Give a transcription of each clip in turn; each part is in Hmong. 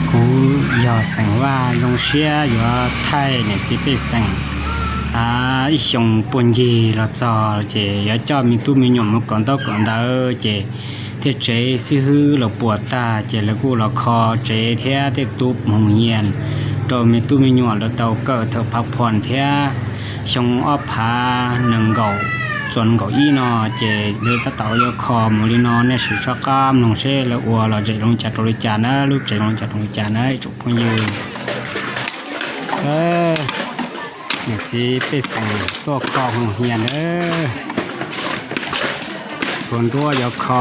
Kuv yog xeem Vaj, zoo siab yuav thaij niam txiv pej xeem ib xyoos puag ncig los txog ces yuav coj me tub me nyuam mus kawm ntaub kawm ntawv ces thiaj tsev xib hwb los puas tag ces lawv kuj los kho tsev thiab tej tub mus hias rau me tub me nyuam lawv tau kawm thaum phav phom thiab. Xyoo ob phav nees nkaum txuas nees nkaum ib no ces lawv tab tom yuav kho mus li no, nej sim soj qab mloog seb lawv ua lom zem zoo li cas rau li cas na, lub tsev zoo li cas rau li cas na ib tsoom phooj ywg. Niam txiv pej xeem tuaj kho mus hias na, tshuav nruab yuav kho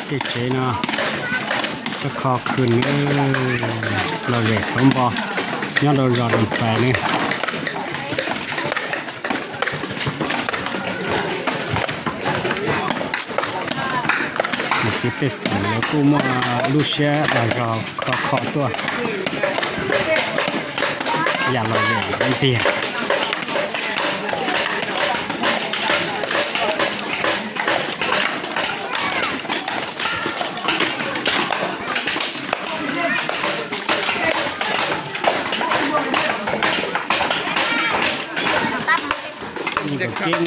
tej tsev no, tuaj kho khw na, lom zem xauv npo nyob rau zos Doos Xais na. Niam txiv pej xeem lawv kuj muaj lub siab dag zog kho kho tuaj, yam lom zem ntxiag. Nyiam keeb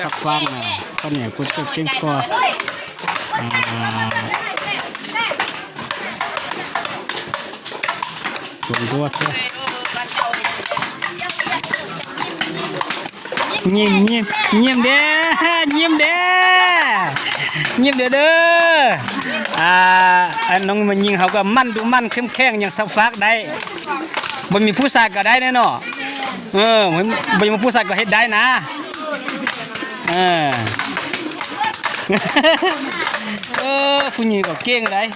xab fab na, poj niam kuj txawj ceeb tuaj tua nruab thiab. Nyiam ntiav, nyiam ntiav, nyiam ntiav dawb. Noog mas nyiam hauv koj maj du maj kheej kheej nyiam xab fab dai. Npawg Mim Pub Xais koj dai ne no. Npawg Mim Pub Xais koj hej dai na. Phooj ywg kom keej dai.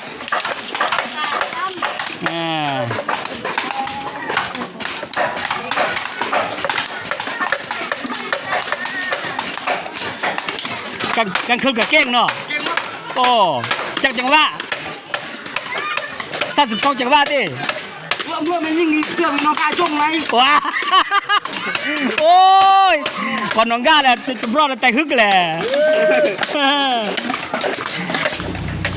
Kab khw kom keej no. Cov ceev vaj, xab xwm thoob ceev vaj tej. Qhov no nkaj lawm, tus nplog no tais hwb lawm.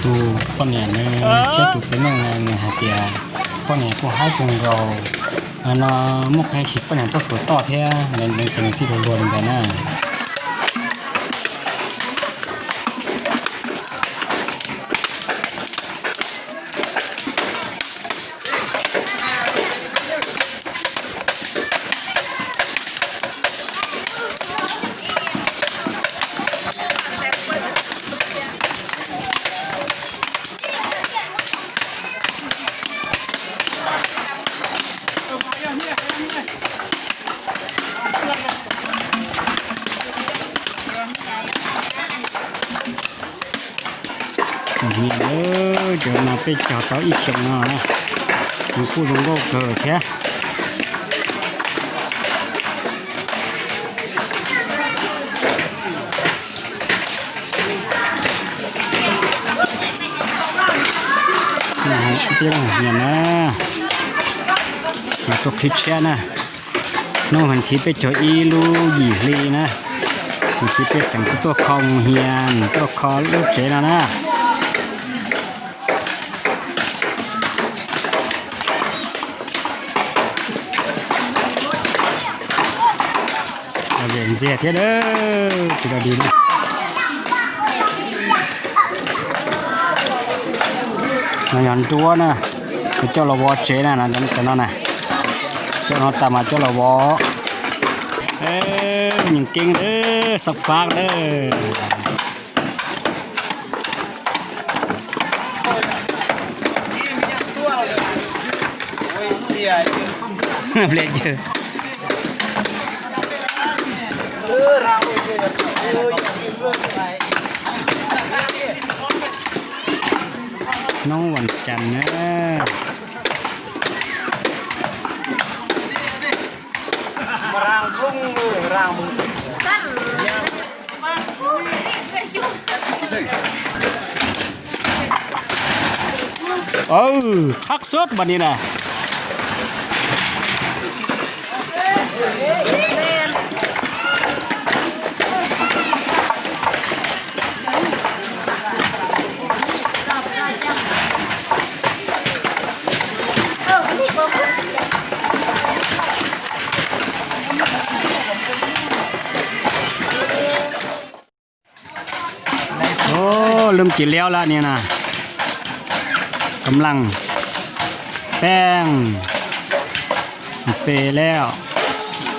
Tus poj niam nws thiab tus txiv neej nws hais tias poj niam kuj haib kawg nkaus no, muaj qee tsis poj niam tuaj xuas toj thiab, nws ces nws thiaj li luag li ntawd na. Cov no peb cog tau ib xyoos no, nws kuj zoo nkauj kawg thiab. Ib pliag na, tuaj qhib tshiab na. Hnub vas thiv peb caug ib lub yim hli na, niam txiv pej xeem kuj tuaj kho mus hias, tuaj kho lub tsev no na. Lom zem ntxiag thiab, tsis dog dig na. No yog nruab na, coj los vov tsev na, cov no na, coj no tas mas coj los vov. Nyeem keeb, xab fab na. Hnub vas cas na. Khab xub npaum li na. เริ่มจะแล้วแล้วเนี่ยนะ กำลัง แป้ง เปแล้ว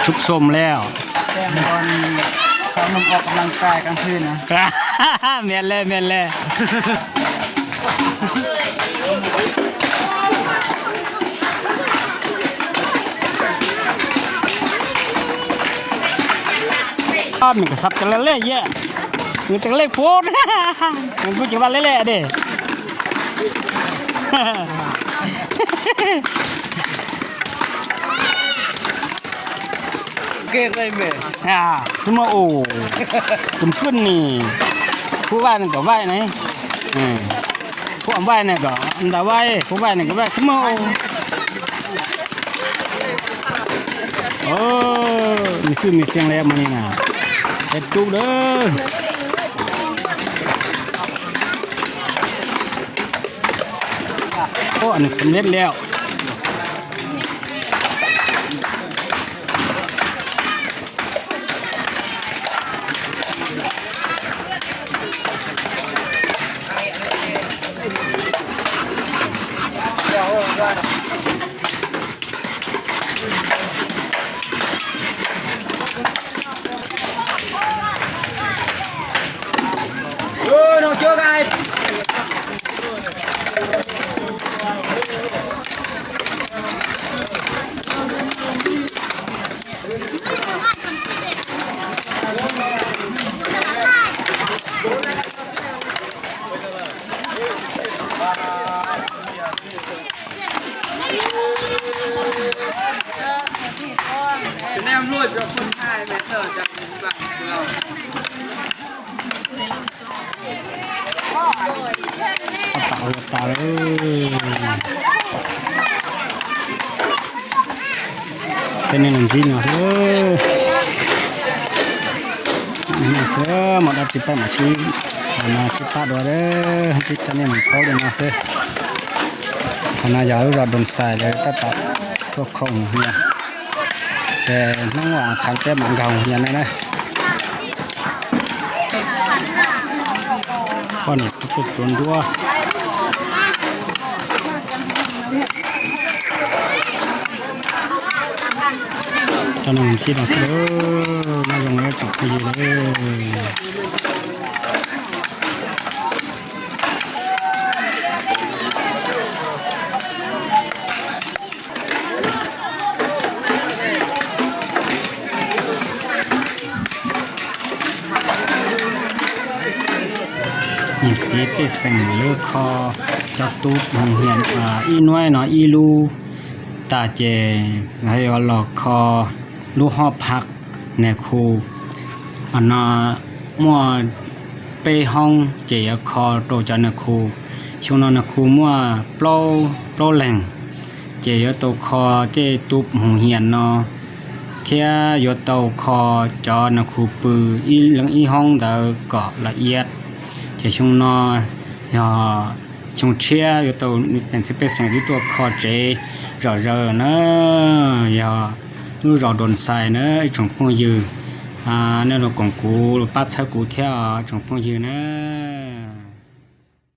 ซุกซมแล้ว แป้งก่อน สาวหนุ่มออกกำลังกายกลางคืนนะ แม่นแล้ว แม่นแล้ว Ob nws kom xav tas lej yej, nws tas lej puv, nws kuj tsis vaj lej lej dej. Xwb muaj ua, tus pwj ni, kuj vaj nws kom vaj ne, kuj vaj nws kom ntawd vaj, kuj vaj nws kom vaj xwb muaj ua. Nws xwb nws xeev le mas ni na, es tub dawb. Ua nws xwb lej liam. Ua tas ua tas lawm. Tej neeg ntsib no xwb, xwb mas dab tsi pab mam sib, no sib pab dua, sib coj nej mus paub li no xwb. Qhov no yog lub zos Doos Xais lawv tab tom tuaj kho hoos hias, ces hnub qhov peb mam nkaug hoos hias no na. Poj niam kuj tuaj tsuav nruab. Cov neeg sib no xwb, nyob zoo tsoom phooj ywg. Niam txiv pej xeem lawv kho cov tub hoos hias ib hnub no ib lub, tas ces yuav los kho lub hoob phaj nas khu. No muaj peb hoob ces yuav kho rau cov nas khu. Xyoo no nas khu muaj plaub leeg, ces yuav tau kho tej tub hoos hias no thiab yuav tau kho cov nas khu pw ib leeg ib hoob ntawd kom la iab. Ces xyoo no yog xyoo tshiab yuav tau niam txiv pej xeem twb tuaj kho tsev zom zaws na. Yog lub zos Doos Xais na ib tsoom phooj ywg, nej los koom kuv los pab txhawb kuv thiab tsoom phooj ywg na.